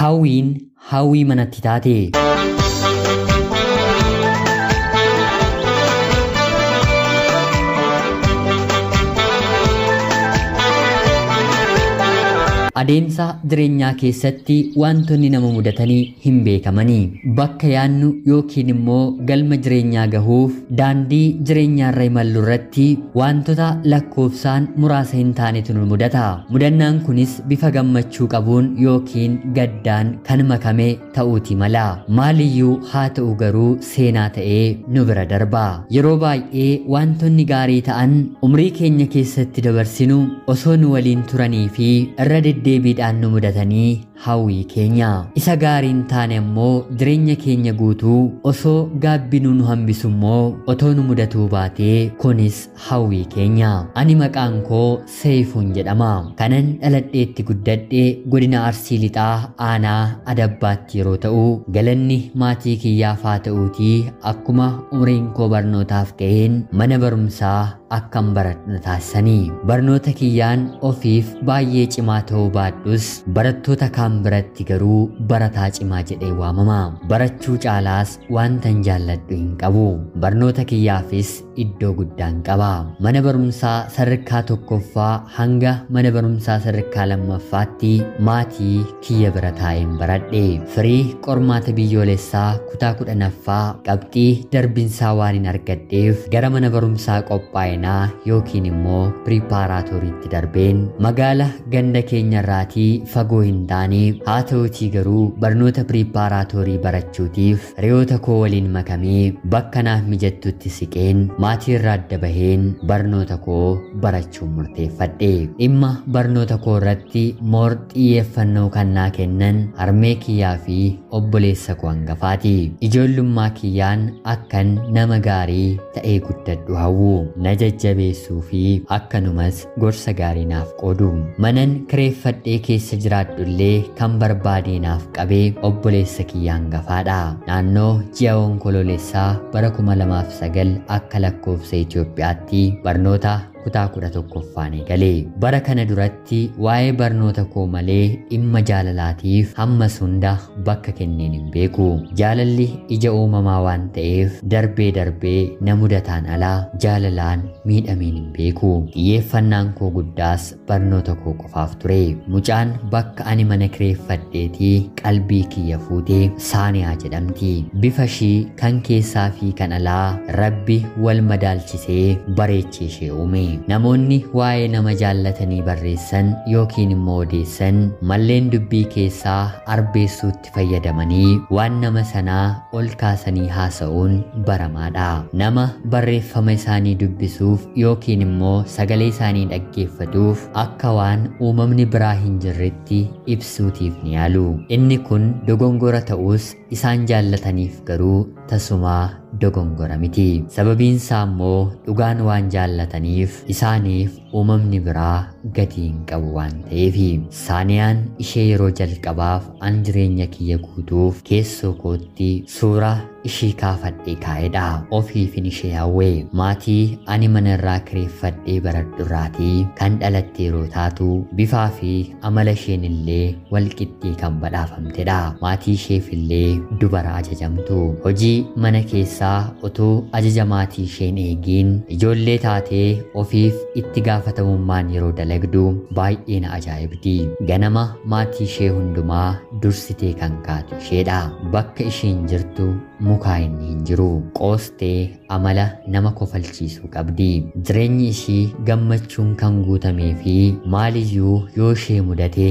Hawwiin hawwii manatti taate. Adeemsa jireenyaa keessatti wantoonni nama mudatanii hin beekamanii. Bakka yaannu yookiin immoo galma jireenyaa gahuuf daandii jireenyaarra imallu irratti wantoota lakkoofsaan muraasa hin taanetu nu mudata. Mudannaan kunis bifa gammachuu qabuun yookiin gaddaan kan makame ta'uuti mala. Maaliyyuu haa ta'u garuu seenaa ta'ee nu bira darba. Yeroo baay'ee wantoonni gaarii ta'an umrii keenya keessatti dabarsinu osoo nu waliin turanii fi irra deddeebiidhaan nu mudatanii hawwii keenya. Isa gaariin taane immoo jireenya keenya guutuu osoo gaabbinuu nu hambisu immoo otoo nu mudatuu baatee kunis hawwii keenya. Ani maqaan koo Seefuun jedhama. Kanan dhaladheetti guddadhe godina Arsii Lixaa aanaa Adabbaatti yeroo ta'u galanni maatii kiyyaaf haa ta'uutii akkuma umriin koo barnootaaf ga'een mana barumsaa akkan baradhu na taasisanii. Barnoota kiyyaan ofiif baay'ee cimaa ta'uu baadhus barattoota kaan biratti garuu barataa cimaa jedhee waamama. Barachuu caalaas wantan jaalladhu hin qabu. Barnoota kiyyaafis iddoo guddaan qaba. Mana barumsaa sadarkaa tokkoffaa hanga mana barumsaa sadarkaa lammaffaatti maatii kiyya bira taa'een baradhe. Firii qormaata biyyoolessaa kutaa 10ffaa qabxii darbinsaa waan hin argadheef gara mana barumsaa qophaa'inaa yookiin immoo piripaaraatoriitti darbeen magaala ganda keenyarraatii fagoo hin taane haa ta'uutii garuu barnoota piripaaraatoorii barachuutiif hiriyoota koo waliin makamee bakka naaf mijattutti siqeen maatii irraa adda baheen barnoota koo barachuun murteeffadhe. Dhimma barnoota koo irratti moor xiyyeeffannoo kan naa kennan harmee kiyyaa fi obboleessa koo hangafaati. Ijoollummaa kiyyaan akkan nama gaarii ta'ee guddadhu hawwu na jajjabeessuu fi akkanumas gorsa gaarii naaf qoodu. Manan kireeffadhee keessa jiraadhu illee kan barbaadee naaf qabee obboleessa kiyya hangafaadha. Naannoo ji'a Onkoloolessaa bara 2009 akka lakkoofsa Itoophiyaatti barnoota kutaa 11ffaan eegale. Bara kana duratti waa'ee barnoota koo malee dhimma jaalalaatiif hammas hunda bakka kenneen hin beeku. Jaalalli ija uumamaa waan ta'eef darbee darbee na mudataan alaa jaalalaan miidhameen hin beeku. Xiyyeeffannaan koo guddaas barnoota koo qofaaf ture. Mucaan bakka ani mana kireeffadheetii qalbii kiyya fuutee Saaniyaa jedhamti. Bifa ishii kan keessaa fi kan alaa Rabbi wal madaalchisee bareechee ishee uume. Namoonni waa'ee nama jaallatanii barreessan yookiin immoo odeessan malleen dubbii keessaa arbeessuutti fayyadamanii waan nama sanaa ol kaasanii haasa'uun baramaadha. Nama barreeffama isaanii dubbisuuf yookiin immoo sagalee isaanii dhaggeeffatuuf akka waan uumamni biraa hin jirretti ibsuutiif ni yaalu. Inni kun dogongora ta'us isaan jaallataniif garuu tasumaa dogongora miti. Sababiin isaa immoo dhugaan waan jaallataniif isaaniif uumamni biraa gatii hin qabu waan ta'eefi. Saaniyaan ishee yeroo jalqabaaf an jireenya kiyya guutuuf keessoo kootti suura ishii kaafadhee kaa'edha. Ofiifin ishee hawwe. Maatii ani mana irraa kireeffadhee baradhu irraatii kan dhalatte yeroo taatu bifaa fi amala isheen illee walqixxee kan badhaafamtedha. Maatii isheef illee dubara ajajamtu. Hojii mana keessaa otoo ajaja maatii isheen eegiin ijoollee taatee ofiif itti gaafatamummaan yeroo dalagdu baay'ee na ajaa'ibdi. Ganama maatii ishee hundumaa dursitee kan kaatu isheedha. Bakka isheen jirtu mukaa inni hin jiru. Qoostee amala nama kofalchiisuu qabdi. Jireenyi ishii gammachuun kan guutamee fi maaliyyuu yoo ishee mudate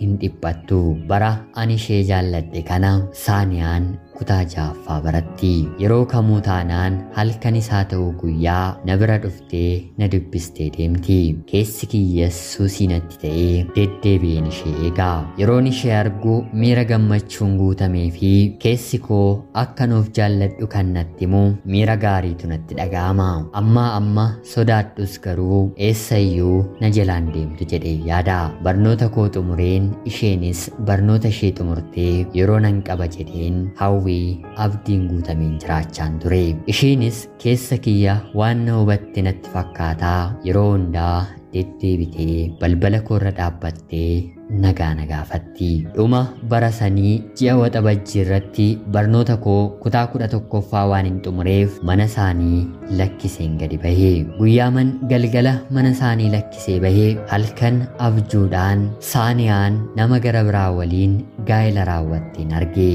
hin dhiphattu. Bara ani ishee jaalladhe kana Saaniyaan kutaa 6ffaa baratti. Yeroo kamuu taanaan halkan isaa ta'uu guyyaa na bira dhuftee na dubbistee deemti. Keessi kiyyas suusii natti ta'ee deddeebi'een ishee eega. Yeroon ishee argu miira gammachuun guutamee fi keessi koo akka nuuf jaalladhu kan natti himu miira gaariitu natti dhaga'ama. Ammaa amma sodaadhus garuu eessayyuu na jalaan deemtu jedhee yaada. Barnoota koo xumureen isheenis barnoota ishee xumurtee yeroo nan qaba jedheen hawwii abdiin guutameen jiraachaan ture. Isheenis keessa kiyya waan na hubatte natti fakkaataa yeroo hundaa deddeebitee balbala koorra dhaabbattee nagaa na gaafatti. Dhuma bara sanii ji'a Waxabajjii irratti barnoota koo kutaa 11ffaa waan hin xumureef mana isaanii lakkiseen gadi bahee. Guyyaaman galgala mana isaanii lakkisee bahee halkan abjuudhaan Saaniyaan nama gara biraa waliin gaa'ela raawwatteen arge.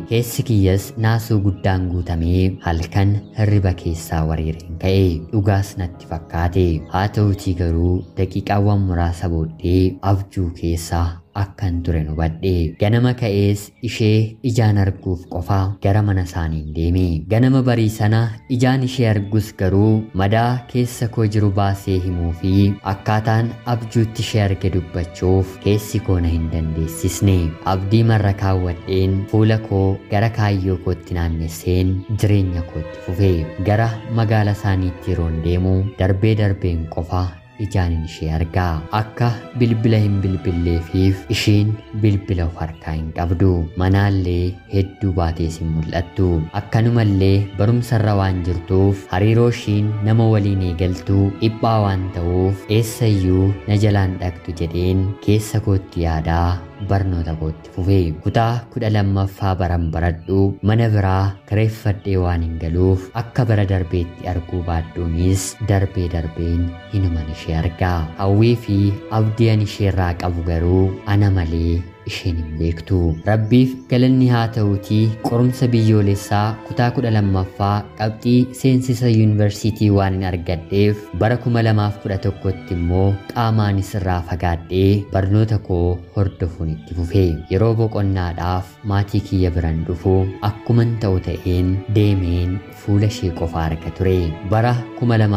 Keessi kiyyas naasuu guddaan guutamee halkan hirriba keessaa wareereen ka'e. Dhugaas natti fakkaate. Haa ta'utii garuu daqiiqaawwan muraasa booddee abjuu keessaa akkan ture hubadhe. Ganama ka'ees ishee ijaan arguuf qofa gara mana isaaniin deeme. Ganama barii sana ijaan ishee argus garuu madaa keessa koo jiru baasee himuu fi akkaataan abjuutti ishee arge dubbachuuf keessi koo na hin dandeessisne. Abdii marra kaawwadheen fuula koo gara kaayyoo kootti naannesseen jireenya kootti fufe. Gara magaala isaaniitti yeroon deemu darbee darbeen qofa ijaanin ishee argaa. Akka bilbila hin bilbilleefiif isheen bilbila of harkaa hin qabdu. Manaallee hedduu baatees hin mul'attu. Akkanumallee barumsarra waan jirtuuf hariiroo ishiin nama waliin eegaltuu dhiphaa waan ta'uuf eessayyuu na jalaan dhaqxu jedheen keessa kootti yaadaa barnoota kootti fufe. Kutaa 12ffaa baran baradhu mana biraa kireeffadhee waan hin galuuf akka bara darbeetti arguu baadhuunis darbee darbeen hinuman ishee argaa. Hawwii fi abdii ani isheerraa qabu garuu ana malee isheen hin beektu. Rabbiif galanni haa ta'uutii qorumsa biyyoolessaa kutaa 12ffaa qabxii seensisa yuunivarsiitii waan hin argadheef bara 2011tti immoo qaamaanis irraa fagaadhee barnoota koo hordofuun itti fufe. Yeroo boqonnaadhaaf maatii kiyya biran dhufu akkuman ta'u ta'een deemeen fuula ishee qofa arga ture. Bara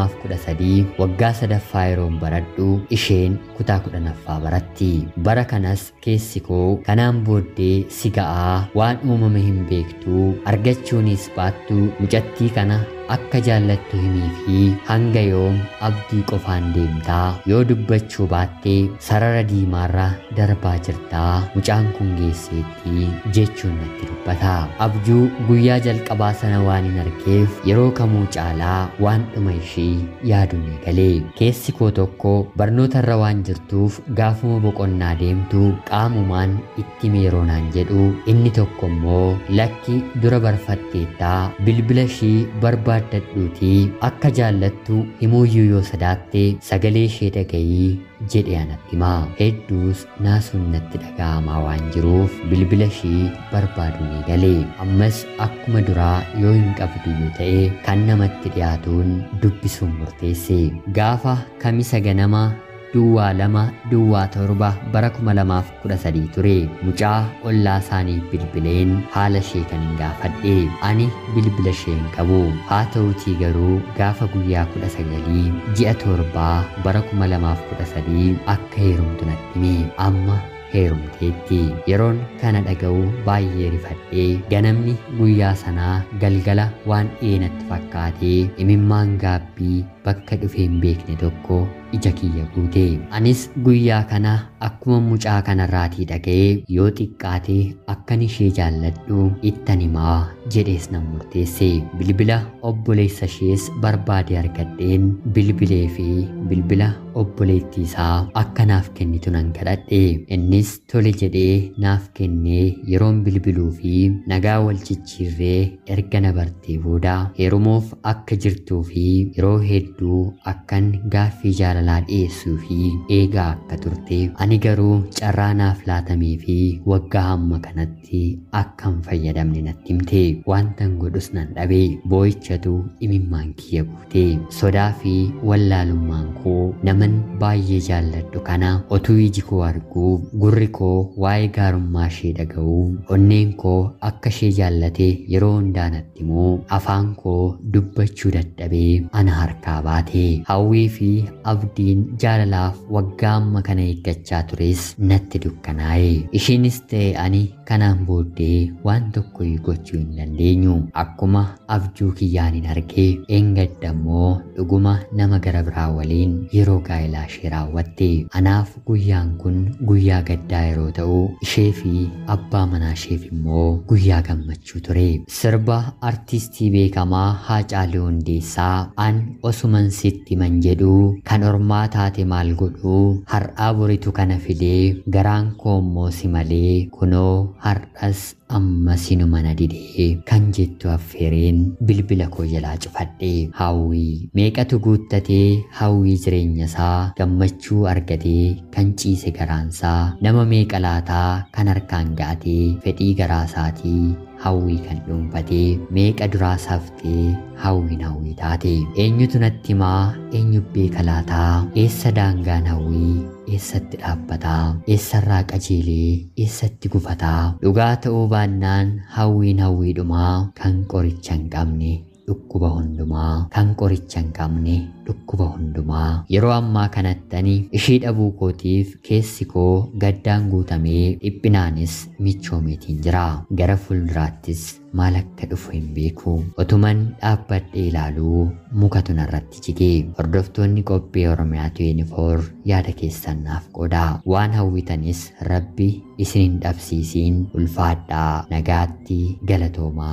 2013 waggaa sadaffaa yeroon baradhu isheen kutaa 10ffaa baratti. Bara kanas keessi koo kanaan booddee si ga'aa waan uumame hin beektuu argachuunis baattuu mucattii kana akka jaallattu himii fi hanga yoom abdii qofaan deemtaa yoo dubbachuu baattee sarara diimaarra darbaa jirtaa mucaan kun geesseetti jechuun natti dubbata. Abjuu guyyaa jalqabaa sana waan hin argeef yeroo kamuu caalaa waan dhuma ishii yaaduun eegalee. Keessi koo tokko barnootarra waan jirtuuf gaafuma boqonnaa deemtu qaamumaan itti yeroo naan jedhu, inni tokko immoo lakki dura barfatteettaa bilbila ishii barbaaddadhuutii akka jaallattu himuuyyuu yoo sodaatte sagalee ishee dhaga'ii jedhe anatti himaa. Hedduus naasuun natti dhaga'amaa waan jiruuf bilbila ishii barbaaduun eegale. Ammas akkuma duraa yoo hin qabdu ta'e kan namatti dhiyaatuun dubbisuun murteesse. Gaafa kamisa ganama 02/07 bara 2013 ture. Mucaa ollaa isaaniif bilbileen haala ishee kan hin gaafadhe. Ani bilbila ishee hin qabu. Haa ta'utii garuu gaafa guyyaa 19 ji'a 7 bara 2013 akka heerumtu natti hime. Amma heerumteetti. Yeroon kana dhaga'u baay'ee rifadhee ganamni guyyaa sanaa galgala waan dhiyeenatti fakkaatee imimmaan gaabbii bakka dhufee hin beekne tokko ija kiyya guute. Anis guyyaa kana akkuma mucaa kanarraatii dhaga'ee yoo xiqqaate akkan ishee jaalladhu ittan himaa jedhees nan murteesse. Bilbila obboleessa ishees barbaade argadheen bilbilee fi bilbila obboleettii isaa akka naaf kennitu nan kadhadhe. Innis tole jedhee naaf kennee yeroon bilbiluu fi nagaa wal jijjiirree erga na bartee booda heerumuuf akka jirtuu fi yeroo hedduu akkan gaaffii jaalalaa dhiyeessuu fi eegaa akka turte, ani garuu carraa naaf laatamee fi waggaa hamma kanatti akkan fayyadamne natti himte. Wantan godhus nan dhabe. Boo'ichatu imimmaan kiyya guute. Sodaa fi wallaalummaan koo naman baay'ee jaalladhu kana otuu iji koo arguu, gurri koo waa'ee gaarummaa ishee dhaga'uu, onneen koo akka ishee jaallate yeroo hundaa natti himuu, afaan koo dubbachuu dadhabee ana harkaa baate. Hawwii fi Abdiin jaalalaaf waggaa amma kana eeggachaa tures natti dukkanaa'e. Isheenis ta'e ani kanaan booddee waan tokko gochuu hin dandeenyu. Akkuma abjuu kiyyaan hin argee eengadda immoo dhuguma nama gara biraa waliin yeroo gaa'elaa ishee raawwatte. Anaaf guyyaan kun guyyaa gaddaa yeroo ta'u, ishee fi abbaa manaa isheef immoo guyyaa gammachuu ture. Sirba artistii beekamaa Haacaaluu Hundeessaa an osuman sitti man jedhu kan ormaa taate maal godhu har'aa boritu kana fidee garaan koo immoo si malee kunoo har'as amma sinuma na didee kan jettu affeereen bilbila koo jalaa cufadhe. Hawwii meeqatu guuttatee hawwii jireenya isaa gammachuu argatee kan ciise garaansaa nama meeqa laataa kan harkaan ga'atee fedhii garaasaatii hawwii kan dhuunfatee meeqa duraa saftee hawwiin hawwii taate. Eenyutu natti himaa, eenyu beeka laataa, eessa daangaan hawwii, eessatti dhaabbataa, eessarraa qajeelee, eessatti gufataa? Dhugaa ta'uu baannaan hawwiin hawwiidhumaa kan qoricha hin qabne dhukkuba hundumaa, kan qoricha hin qabne dhukkuba hundumaa. Yeroo ammaa kanattani ishee dhabuu kootiif keessi koo gaddaan guutamee dhiphinaanis michoomeetiin jira. Gara fuulduraattis maal akka dhufu hin beeku. Otuman dhaabbadhee ilaaluu mukatu narratti jige. Hordoftoonni qophii Oromiyaa 24 yaada keessan naaf qoodaa. Waan hawwitanis Rabbi isin hin dhabsiisiin. Ulfaadhaa, nagaatti, galatoomaa.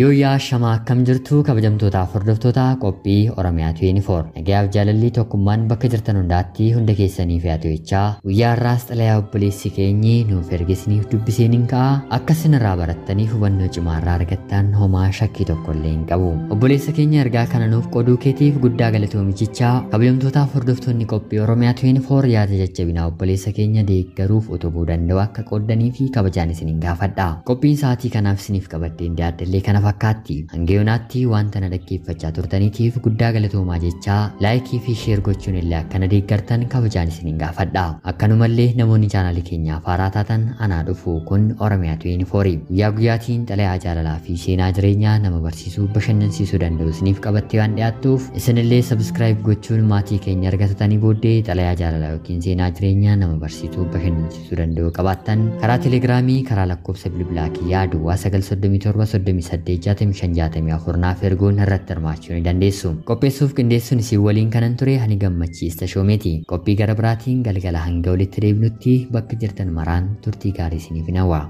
Yooyyaa shamaa akkam jirtu kabajamtootaaf hordoftoota qophii Oromiyaa 24. Nagayaaf jaalalli tokkummaan bakka jirtan hundaatti hunda keessaniif haa ta'u jechaa guyyaa har'aas xalayaa obboleessi keenyi nuuf ergisniif dubbiseen hin ka'a. Akka isinirraa barattaniif hubannoo cimaarraa argattan homaa shakkii tokko illee hin qabu. Obboleessa keenya ergaa kana nuuf qooduu keetiif guddaa galatoomi jechaa kabajamtootaaf hordoftoonni qophii Oromiyaa 24 yaada jajjabinaa obboleessa keenya deeggaruuf utubuu danda'u akka qooddanii fi kabajaan isinin gaafadha. Qophiin sa'aatii kanaaf isiniif qabadheen dhiyaadhellee kana fakkaatti. Hanga yoonaatti wanta na dhaggeeffachaa turtaniitiif guddaa galatoomaa jechaa laayikii fi sheer gochuun illee akkana deeggartan kabajaan isinin gaafadha. Akkanumallee namoonni chaanaalii keenyaaf haaraa taatan anaa dhufu kun Oromiyaa 24 guyyaa guyyaatiin xalayaa jaalalaa fi seenaa jireenyaa nama barsiisuu bashannansiisuu danda'u isiniif qabattee waan dhiyaattuuf isinillee sabskiraayib gochuun maatii keenya argatatanii booddee xalayaa jaalalaa yookiin seenaa jireenyaa nama barsiisuu bashannansiisuu danda'u qabaattan karaa telegiraamii karaa lakkoofsa bilbilaa kiyyaa duwwaa 937 38 65 naaf erguun irratti hirmaachuu ni dandeessu. Qopheessuuf qindeessuun isin waliin kanan ture ani Gammachiis Tashoomeeti. Qophii gara biraatiin galgala hanga walitti deebinutti bakka jirtan maraan turtii gaarii isiniif hawwa.